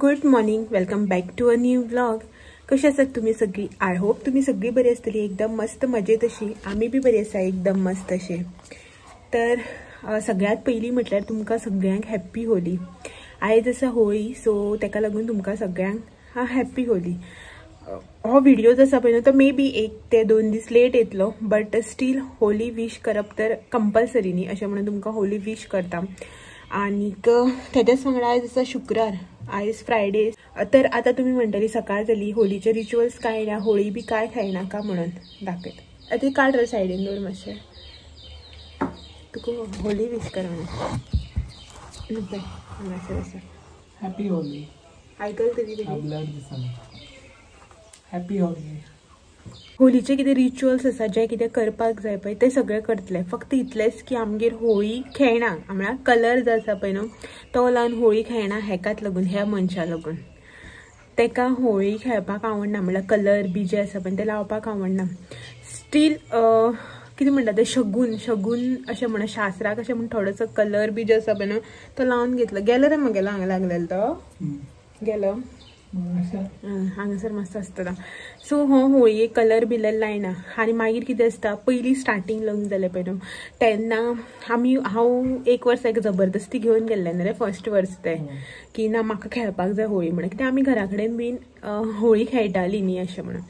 Good morning, welcome back to a new vlog. कशी आसात तुम्ही सगळी? I hope तुम्ही सगळी बरी आसतली, एकदम मस्त मजेत अशी. आमी बी बरी आसा, एकदम मस्त अशी. तर सगळ्यात पयली म्हटल्यार तुमकां सगळ्यांक हॅप्पी होली. आयज आसा होळी, सो ताका लागून तुमकां सगळ्यांक हॅप्पी होली. हो व्हिडिओ जो आसा पळय न्हू तो मे बी 1 ते 2 दीस लेट येतलो, बट स्टील होली विश करप तर कंपल्सरी न्ही, अशें म्हणून तुमकां होली विश करता. आनीक तेज्याच वांगडा आयज आसा शुक्रार, आयज फ्रायडे. तर आतां तुमी म्हणटली सकाळ जाली, होलीचे रिच्युअल्स काय ना, होळी बी काय खायनाका म्हणून दाखयता. आतां काड रे सायडीन दवर मातशें, तुका होली विश कर म्हणून. पळय हांगासर आसा हॅपी होली. आयकल तरी हॅपी होली. होलीचे कितें रिच्युअल्स आसा, जे कितें करपाक जाय पळय ते सगळें करतले. फक्त इतलेंच की आमगेर होळी खेळना, म्हळ्यार कलर जो आसा पळय न्हू तो लावन होळी खेळना. हेकाच लागून, ह्या मनशा लागून तेका होळी खेळपाक आवडना, म्हळ्यार कलर बी जे आसा पळय ते लावपाक आवडना. स्टील कितें म्हणटा ते शगून, शगून अशें म्हणून शास्त्राक अशें म्हण थोडोसो कलर बी जो आसा पळय न्हू तो लावन घेतलो. गेलो रे मगेलो हांगा लागलेलो तो गेलो हांगासर मस्त आसता. सो हो होळये कलर बिलर लायना. आनी मागीर कितें आसता, पयलीं स्टार्टींग लग्न जालें पळय न्हू तेन्ना आमी, हांव एक वर्स एक जबरदस्ती घेवन गेल्लें न्ही रे, फर्स्ट वर्स तें, की ना म्हाका खेळपाक जाय होळी म्हणून. कित्याक आमी घरा कडेन बीन होळी खेळटाली न्ही अशें म्हणून.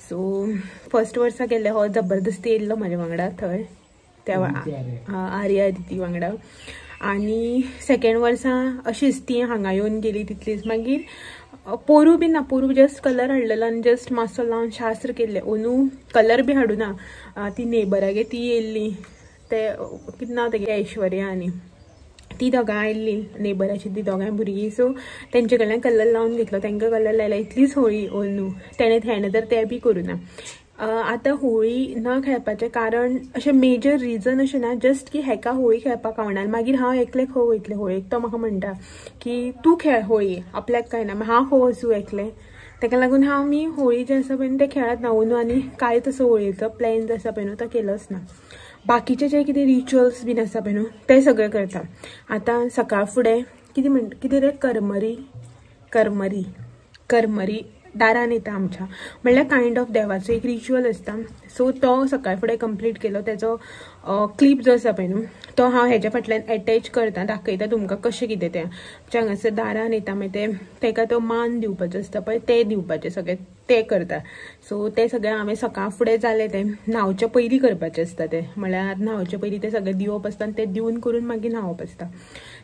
सो फर्स्ट वर्सा गेल्लें, हो जबरदस्ती येयल्लो म्हाज्या वांगडा थंय त्या आर्या दिती वांगडा. आनी सेकेंड वर्सा अशीच ती हांगा येवन गेली तितलीच. मागीर पोरू बी ना, पोरू जस्ट कलर हाडलेलो आनी जस्ट मातसो लावन शास्त्र केल्लें. ओनू कलर बी हाडूना. ती नेबरागे ती येयल्ली, ते कितें नांव तेगेलें, ऐश्वर्या, आनी ती दोगां आयिल्ली नेबराची, ती दोगांय भुरगीं. सो तेंचे कडल्यान कलर लावन घेतलो, तांकां कलर लायला. इतलीच होळी ओनू तेणें हेणें तर तें बी करूना. आतां होळी न खेळपाचें कारण अशें मेजर रिजन अशें ना, जस्ट की हेका होळी खेळपाक आवडना. मागीर हांव एकलें खंय वयतलें होळयेक, तो म्हाका म्हणटा की तूं खेळ होळी, आपल्याक काय ना, हांव खंय वचूं एकलें. ताका लागून हांव मी होळी जे आसा पळय तें खेळत ना ओनू. आनी कांय तसो होळयेचो प्लॅन जो आसा पळय न्हू तो केलोच ना. बाकीचे जे कितें रिच्युअल्स बीन आसा पळय न्हू ते सगळे करता. आतां सकाळ फुडें कितें म्हणटा, कितें रे, करमरी, करमरी, करमरी दारान येता आमच्या, म्हणल्यार कायंड ऑफ देवाचो एक रिच्युअल आसता. सो तो सकाळ फुडें कंप्लीट केलो. तेजो क्लिप जो आसा पळय न्हू तो हांव हेज्या फाटल्यान एटॅच करता, दाखयता तुमकां कशें कितें तें. आमच्या हांगासर दारान येता मागीर ते तेका तो मान दिवपाचो आसता पळय ते दिवपाचें सगळें ते करता. सो तें सगळें हांवें सकाळ फुडें जालें तें न्हांवचे पयलीं करपाचें आसता तें, म्हळ्यार न्हांवचे पयलीं तें सगळें दिवप आसता आनी तें दिवन करून मागीर न्हांवप आसता.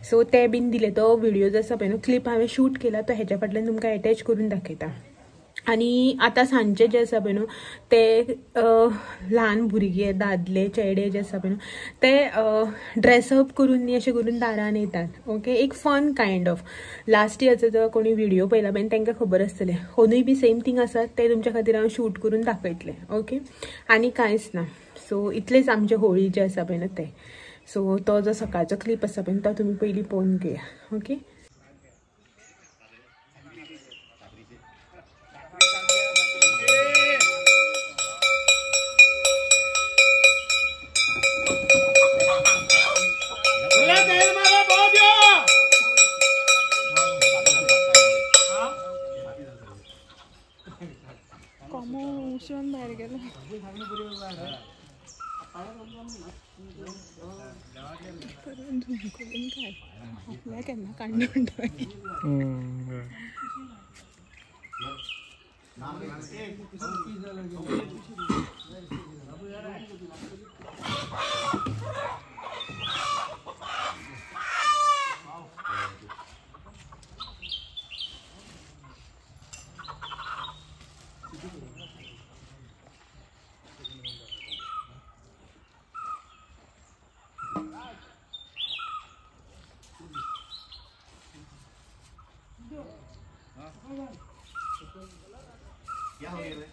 सो तें बीन दिलें. तो व्हिडियो जो आसा पळय न्हू क्लिप हांवें शूट केला, तो हेज्या फाटल्यान तुमकां एटॅच करून दाखयता. आनी आतां सांजचे जे आसा पळय न्हू ते ल्हान भुरगे, दादले चेडे जे आसा पळय न्हू ते ड्रेसअप करून न्ही अशें करून दारान येतात. ओके, एक फन कायंड ऑफ. लास्ट इयरचो जो कोणी व्हिडिओ पळयला पळय तांकां खबर आसतलें. ओनूय बी सेम थींग आसा, ते तुमच्या खातीर हांव शूट करून दाखयतलें. ओके, आनी कांयच ना. सो इतलेंच आमचे होळी जे आसा पळय न्हू ते. सो तो जो सकाळचो क्लिप आसा पळय तो तुमी पयलीं पळोवन घेया. ओके, बाहेर गेलो. करून करून काय आपल्या केन्ना काडून म्हणटा. क्या हो गया?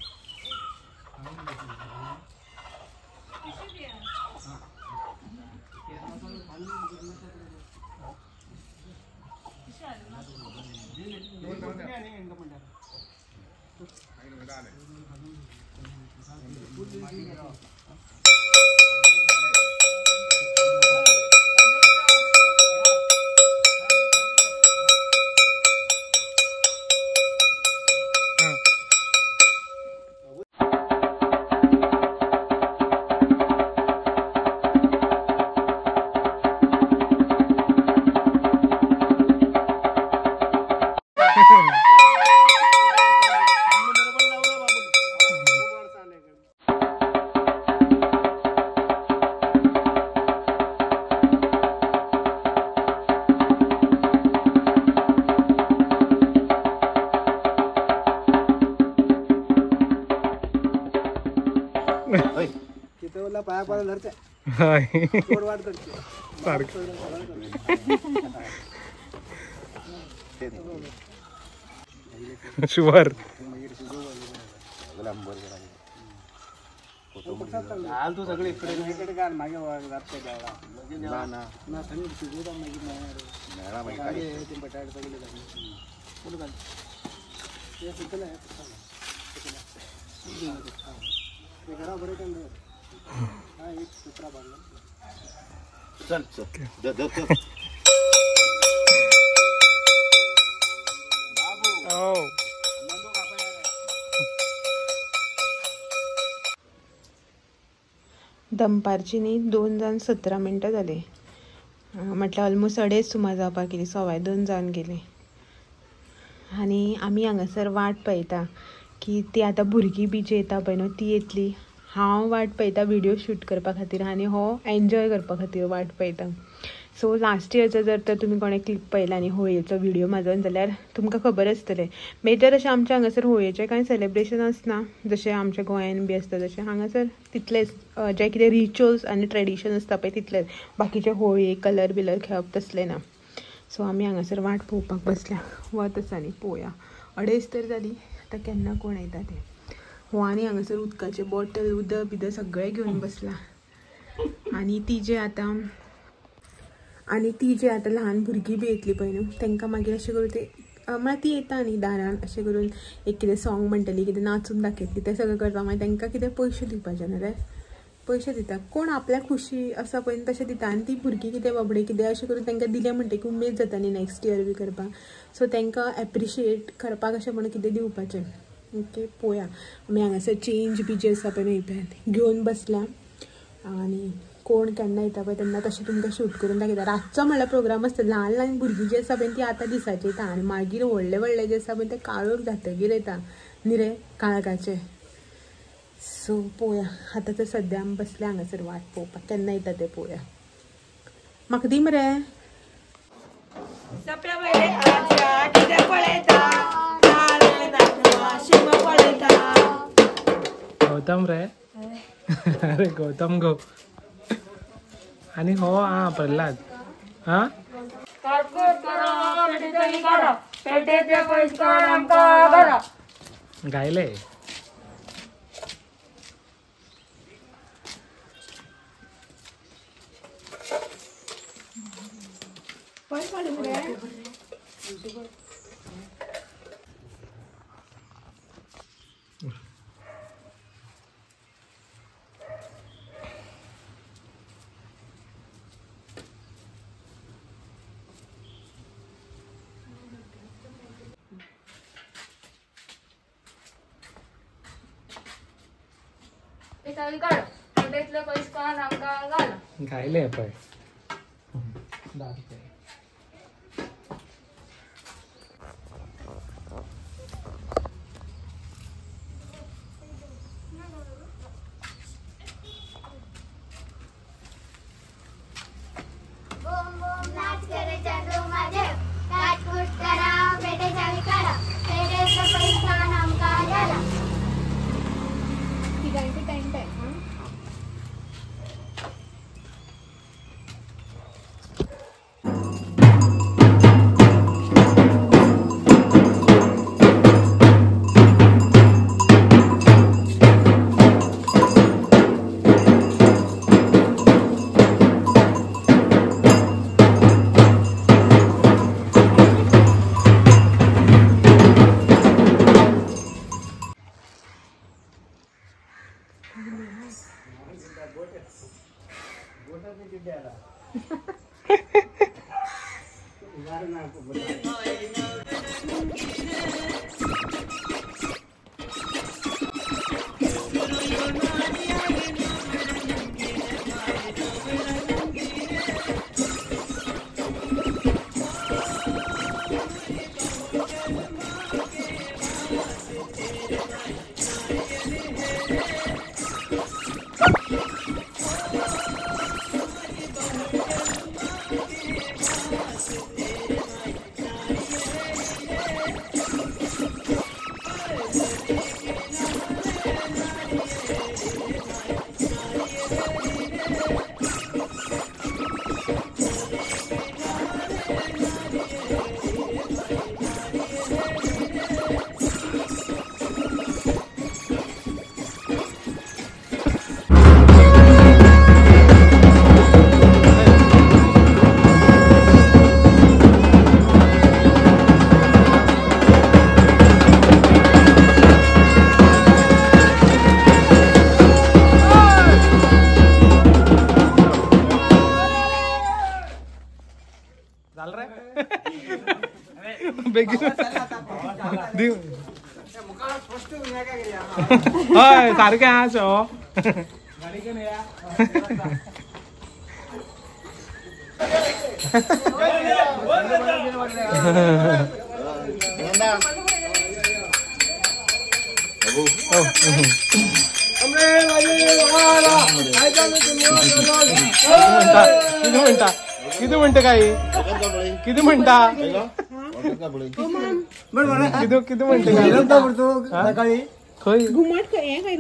पाया पाया धरते वाट करते सारखं. शुअर तू सगळे इकडे इकडे घाल मागे ना ना थंडी शिजवता मागीर ते बटाटे सगळे घाल घाल घरा बरे एक कुत्रा बांधला. चल चल दनपारची न्ही 2 जावन 17 मिनटां जाली, म्हटल्यार ऑलमोस्ट 2:30 सुमार जावपाक गेली, 2:15 जावन गेली. आनी आमी हांगासर वाट पळयता की ती आतां भुरगीं बी जी येता पळय न्हू ती येतली. हांव वाट पळयता व्हिडियो शूट करपा खातीर आनी हो एन्जॉय करपा खातीर वाट पळयता. सो लास्ट इयरचो जर तर तुमी कोणें क्लिप पळयला न्ही होळयेचो व्हिडियो म्हाजो जाल्यार तुमकां खबर आसतलें. मेजर अशें आमच्या हांगासर होळयेचें कांय सेलेब्रेशन आसना जशें आमच्या गोंयान बी आसता तशें हांगासर तितलेंच जें कितें रिच्युअल्स आनी ट्रेडिशन आसता पळय तितलेंच, बाकीचें होळये कलर बिलर खेळप तसलें ना. सो आमी हांगासर वाट पळोवपाक बसल्या, वत आसा न्ही पळोवया. 2:30 तर जाली, आतां केन्ना कोण येता तें. हो आनी हांगासर उदकाचें बॉटल उदक बिदक सगळें घेवन बसला. आनी ती जे आतां ल्हान भुरगीं बी येतली पळय न्हू तांकां मागीर अशें करून ते म्हळ्यार ती येता न्ही दारान अशें करून एक कितें सॉंग म्हणटली, कितें नाचून दाखयतली, तें सगळें करता. मागीर तांकां कितें पयशे दिवपाचे नाल्यार पयशे दिता, कोण आपल्याक खुशी आसा पळय तशें दिता. आनी ती भुरगीं कितें बाबडे कितें अशें करून तांकां दिलें म्हणटकीर उमेद जाता न्ही नॅक्स्ट इयर बी करपाक. सो तांकां एप्रिशिएट करपाक अशें म्हणून कितें दिवपाचें. ओके पळोवया. आमी हांगासर चेंज बी जे आसा पळय न्हू घेवन बसल्या आनी कोण केन्ना येता पळय तेन्ना तशें तुमकां शूट करून दाखयता. रातचो म्हणल्यार प्रोग्राम आसता, ल्हान ल्हान भुरगीं जी आसा पळय ती आतां दिसाची येता आनी मागीर व्हडले व्हडले जे आसा पळय ते काळोख जातकीर येता न्ही रे काळखाचे. सो पळोवया आतां तर सद्या आमी बसल्या हांगासर वाट पळोवपाक, केन्ना येता तें पळोवया. म्हाका दी मरे. गौतम रे, अरे गौतम गो आणि हो हा प्रल्हाद हा गायले. गायले पळय. बेगीन हय सारकें आहा शो. किती म्हणता किती म्हणता काय किती म्हणता किती किती म्हणता सकाळी खंय घुमट खंय.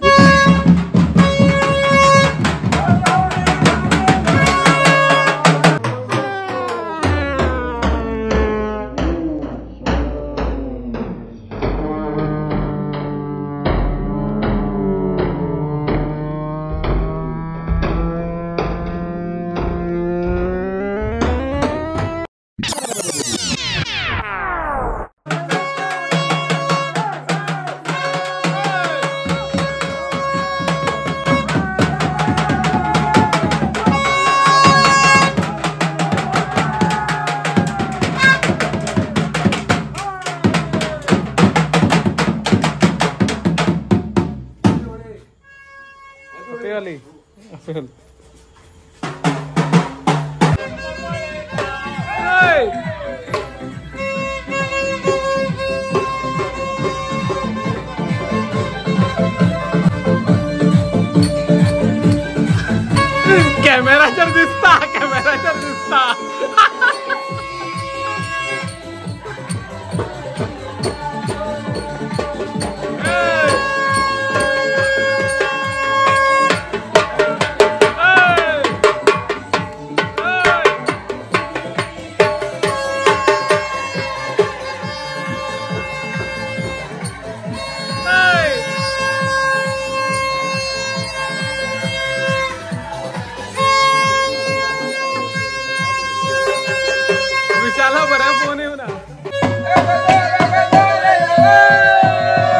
कॅमेराचेर दिसता, कॅमेराचेर दिसता.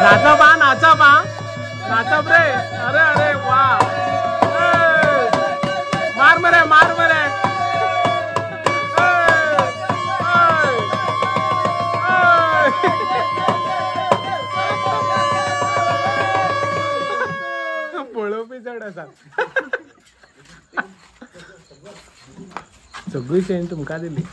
नाचा बा, नाचा बा, नाचा रे. अरे अरे वा, मार मरे, मार मरे. पळोवपी चड आसा. सगळी शेण तुमकां दिली.